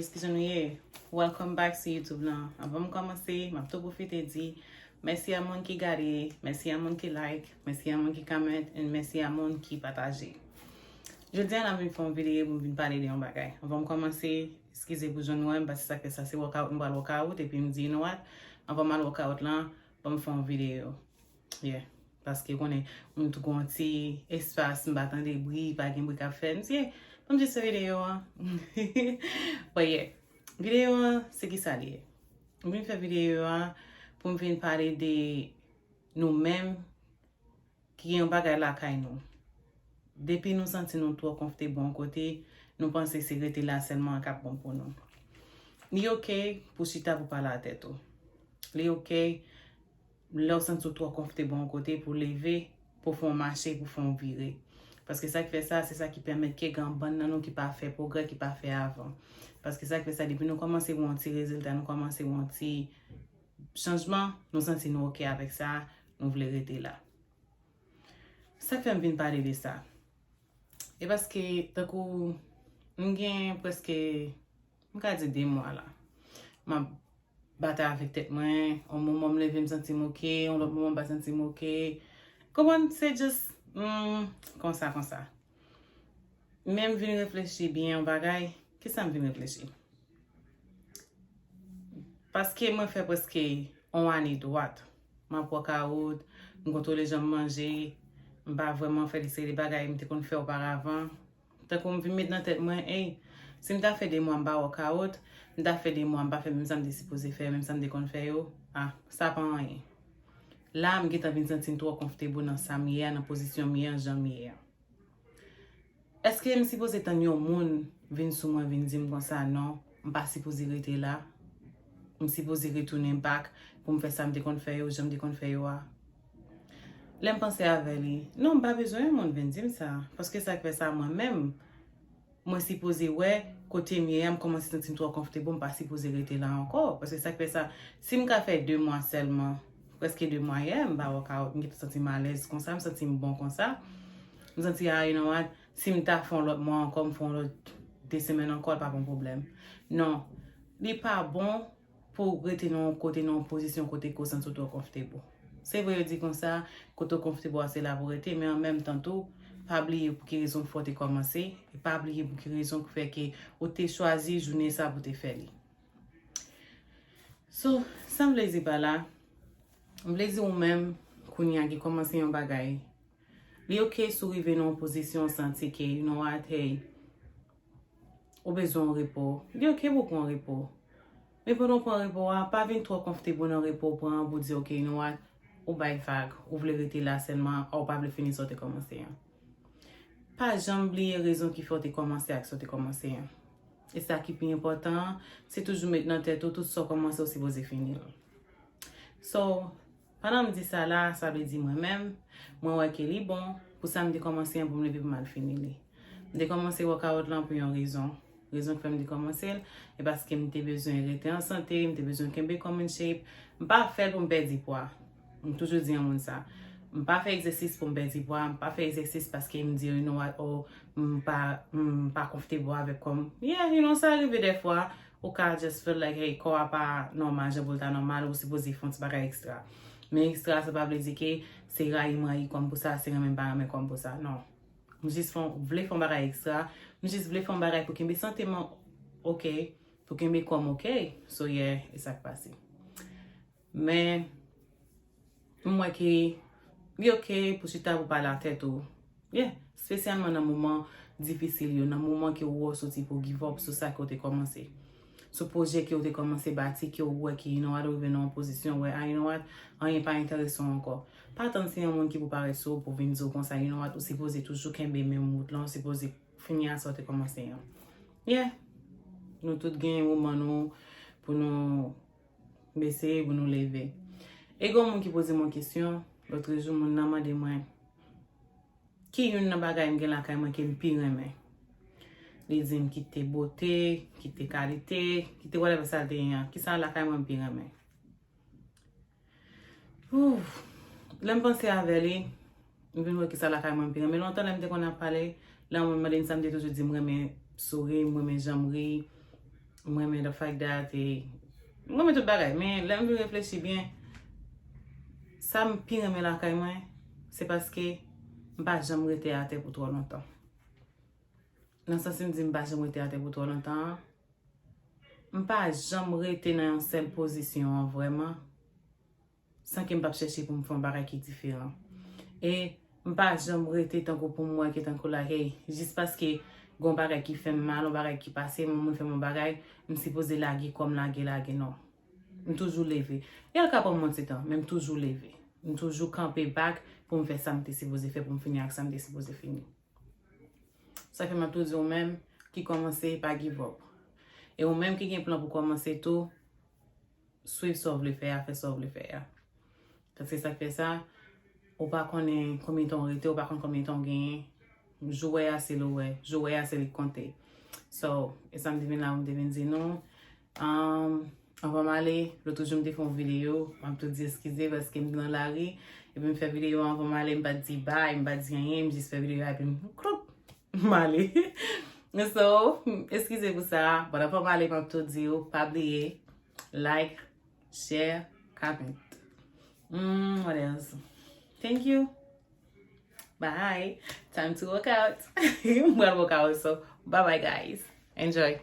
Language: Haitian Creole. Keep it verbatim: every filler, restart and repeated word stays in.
Guys, kijan nou ye? Welcome back sou YouTube lan. Anvan m kòmanse, m ap tou pwofite di mèsi a moun ki gade, mèsi a moun ki like, mèsi a moun ki comment, and mèsi a moun ki pataje. Jodi a, n ap vin fè yon videyo pou m vin pale de yon bagay. Anvan m kòmanse, eskize pou jan nou wè m, paske sa k fè sa se workout, m pral workout, epi m di, you know what? Anvan m al workout lan, ban m fè yon videyo. Yeah. Paske konnen, m tou gon ti espas, m pa tande bri, pa gen bri k ap fè. M di, ban m jis fè videyo an. But yeah. Videyo an, se ki sa li ye? M vin fè videyo a pou m vin pale de nou menm ki gen yon bagay lakay nou. Depi nou santi nou twò konfte bon kote, nou panse se rete la sèlman k ap bon pou nou. Li oke pou chita pou pale a tèt ou. Li oke lè w santi w twò konfte bon kote pou leve, pou fè yon mache, pou fè yon vire. Paske sa k fè sa, se sa ki pèmèt ke gen bann nan nou ki pa fè pwogrè, ki pa fè avan. Paske sa k fè sa, depi nou kòmanse wè yon ti rezilta, nou kòmanse wè yon ti chanjman, nou santi nou oke avèk sa, nou vle rete la. Sa k fè m vin pale de sa? E paske, tankou, m gen prèske, m ka di de mwa la. M ap batay avèk tèt mwen, yon moman m leve m santi m oke, yon lòt moman m pa santi m oke. Konprann? Se just, mm, konsa, konsa. Men m vin reflechi byen yon bagay. Kisa m vin reflechi? Paske mwen fè prèske yon ane dwat. M ap workout, m kontwole jan m manje, m pa vrèman fè de seri de bagay m te konn fè oparavan. Tankou m vin met nan tèt mwen, ey, si m ta fè de mwa m pa workout, m ta fè de mwa m pa fè menm sa m te sipoze fè, menm sa m te konn fè yo, a, sa pa anyen. La, m gentan vin santi m twò konfte nan sa m ye a, nan pozisyon m ye a, jan m ye a. Èske m sipoze tann yon moun vin sou mwen, vin di m konsa, non, m pa sipoze rete la? M sipoze retounen back pou m fè sa m te konn fè yo, jan m te konn fè yo a? Lè m panse avè li, non, m pa bezwen yon moun vin di m sa. Paske sa k fè sa, mwen menm, mwen sipoze wè kote m ye a, m kòmanse santi m twò konfte, m pa sipoze rete la ankò. Paske sa k fè sa, si m ka fè de mwa sèlman, prèske de mwa yè, m pa workout, m gentan santi m alèz konsa, m santi m bon konsa. M santi, ah, you know what, si m ta fè yon lòt mwa ankò, m fè yon lòt de semèn ankò, l pa pon pwoblèm. Non, li pa bon pou w rete nan yon kote, nan yon pozisyon kote ke w santi w twò konfte. Se vre yo di konsa, kote w konfte a se la pou w rete, men an menm tan tou, pa bliye pou ki rezon fè w te kòmanse, e pa bliye pou ki rezon ki fè ke ou te chwazi jounen sa pou te fè li. So, sa m vle di pa la, m vle di ou menm, kounye a ki kòmanse yon bagay, li oke si w rive nan yon pozisyon w santi ke, you know what, hey, ou bezwen yon repo. Li oke pou w pran repo. Men pandan w pran repo a, pa vin twò konfte nan repo w pran an pou di, oke, you know what, ou bay vag, ou vle rete la sèlman, ou pa vle fini sa w te kòmanse an. Pa janm bliye rezon ki fè w te kòmanse ak sa w te kòmanse an. E sa ki pi enpòtan an, se toujou met nan tèt ou tout sa w kòmanse ou sipoze fini l. So, pandan m di sa la, sa vle di mwen menm, mwen wè ke li bon pou sa m te kòmanse an pou m leve pou m al fini li. M te kòmanse workout lan pou yon rezon. Rezon k fè m te kòmanse l, e paske m te bezwen rete an sante, m te bezwen kenbe kò m in shape. M pa fè l pou m pèdi pwa. M toujou di yon moun sa. M pa fè egzèsis pou m pèdi pwa, m pa fè egzèsis paske m di, you know what, oh, m pa, m pa konfte avèk kò m. Yeah, you know, sa rive dèfwa, ou ka just feel like, hey, kò a pa nòmal, jan pou l ta nòmal, ou sipoze fè yon ti bagay ekstra. Men ekstra, sa pa vle di ke se rayi m rayi kò m pou sa, se renmen m pa renmen kò m pou sa, non. M jis fè, vle fè yon bagay ekstra, m jis vle fè yon bagay pou kenbe sante m oke, okay, pou kenbe kò m oke, okay. So, yeah, e sa k pase. Men, m wè ke li oke pou chita pou pale a tèt ou. Yeah, espesyalman nan moman difisil yo, nan moman ke ou wè w soti pou give up sou sa ke w te kòmanse. Sou pwojè ke w te kòmanse bati, ke w wè ke, you know what, ou rive nan yon pozisyon, wè, ah, you know what, anyen pa enterese w ankò. Pa tann se yon moun ki pou parèt sou ou pou vin di w konsa, you know what, ou sipoze toujou kenbe menm wout lan, ou sipoze fini a sa w te kòmanse an. Yeah. Nou tout gen moman nou pou nou bese, pou nou leve. E gen yon moun ki poze m yon kesyon, lòtrejou moun nan mande mwen, ki youn nan bagay m gen lakay mwen ke m pi renmen? Li di m kite bote, kite kalite, kite whatever sa l te ye an. Kisa lakay mwen m pi renmen? Ouf. Lè m panse avè li, m vin wè kisa lakay mwen m pi renmen. Lontan lè m te konn ap pale, lè yon moun mande m sa, m te toujou di m renmen souri, m renmen jan m ri. M renmen the fact that, eh, m renmen tout bagay, men lè m vin reflechi byen, sa m pi renmen lakay mwen, se paske m pa janm rete atè pou twò lontan. Nan sans si m di m pa janm rete atè pou twò lontan an, m pa janm rete nan yon sèl pozisyon an vrèman, san ke m p ap chèche pou m fè yon bagay ki diferan. E m pa janm rete tankou pou m wè ke tankou la, hey, jis paske gon bagay ki fè m mal, yon bagay ki pase m, yon moun fè m yon bagay, m sipoze lage kò m, lage, lage, non. M toujou leve. E l ka pran m yon ti tan, men m toujou leve. M toujou kanpe back pou m fè sa m te sipoze fè, pou m fini ak sa m te sipoze fini. Sa fè m ap tou di ou menm ki kòmanse, pa give up. E ou menm ki gen plan pou kòmanse tou, swiv sa w vle fè a, fè sa w vle fè a. Paske sa k fè sa, ou pa konnen konbyen tan w rete, ou pa konn konbyen tan w genyen. Jou w wè a, se li w wè. Jou w wè a, se li k konte. So, e sa m te vin la, m te vin di nou. Um, anvan m ale, lòt jou m te fè yon videyo, m ap tou di eskize paske m nan lari, epi m fè videyo anvan m ale, m pa t di bay, m pa t di anyen, m jis fè videyo a, epi m kloup, m ale. So, eskize pou sa, but anvan m ale, m ap tou di w, pa bliye, like, share, comment. Mm, what else? Thank you. Bye. Time to work out. M pral work out, so bye bye, guys. Enjoy.